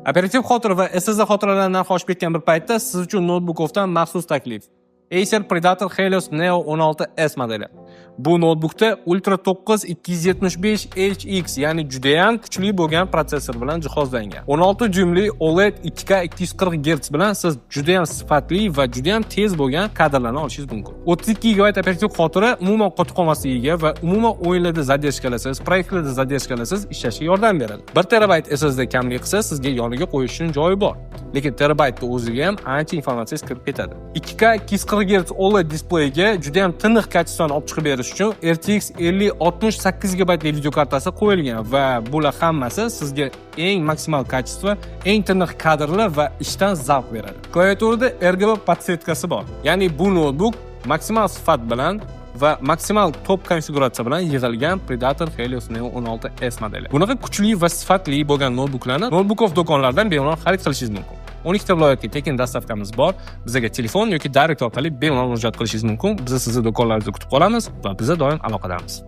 Operativ xotira va SSD xotiralar narxi oshib ketgan bir paytda siz uchun Notebookoffdan maxsus taklif. Acer Predator Helios Neo 16S modeli. Bu noutbukda Ultra 9 275 HX, ya'ni judayam kuchli bo'lgan protsessor bilan jihozlangan. 16 dyumli OLED 2K 240 Hz bilan siz judayam sifatli va judayam tez bo'lgan kadrlarni olishingiz mumkin. 32 GB operativ xotira umuman qotib qolmasligiga va umuman o'yinlarda задержка larsiz, proyektlarda задержка larsiz ishlashga yordam beradi. 1 terabayt SSD kamlik qilsa, sizga yoniga qo'yish uchun joyi bor. Lekin terabaytni o'ziga ham ancha informatsiyangiz kirib ketadi. 2K 240 Hz OLED displeyga juda ham tiniq качество ni olib chiqib berish uchun RTX 5060 8 GB video kartasi qo'yilgan va bular hammasi sizga eng maksimal качество, eng tiniq kadrlar va ishdan zavq beradi. Klaviaturada RGB подсветка si bor. Ya'ni bu noutbuk maksimal sifat bilan va maksimal top konfiguratsiya bilan yig'ilgan Predator Helios Neo 16S modeli. Bunaqa kuchli va sifatli bo'lgan noutbuklarni Notebookoff do'konlaridan bemalol xarid qilishingiz mumkin. 12 ta viloyatga tekin доставка miz bor. Bizga telefon yoki direct orqali bemalol murojaat qilishingiz mumkin. Biz sizni do'konlarimizda kutib qolamiz va biza doim aloqadamiz.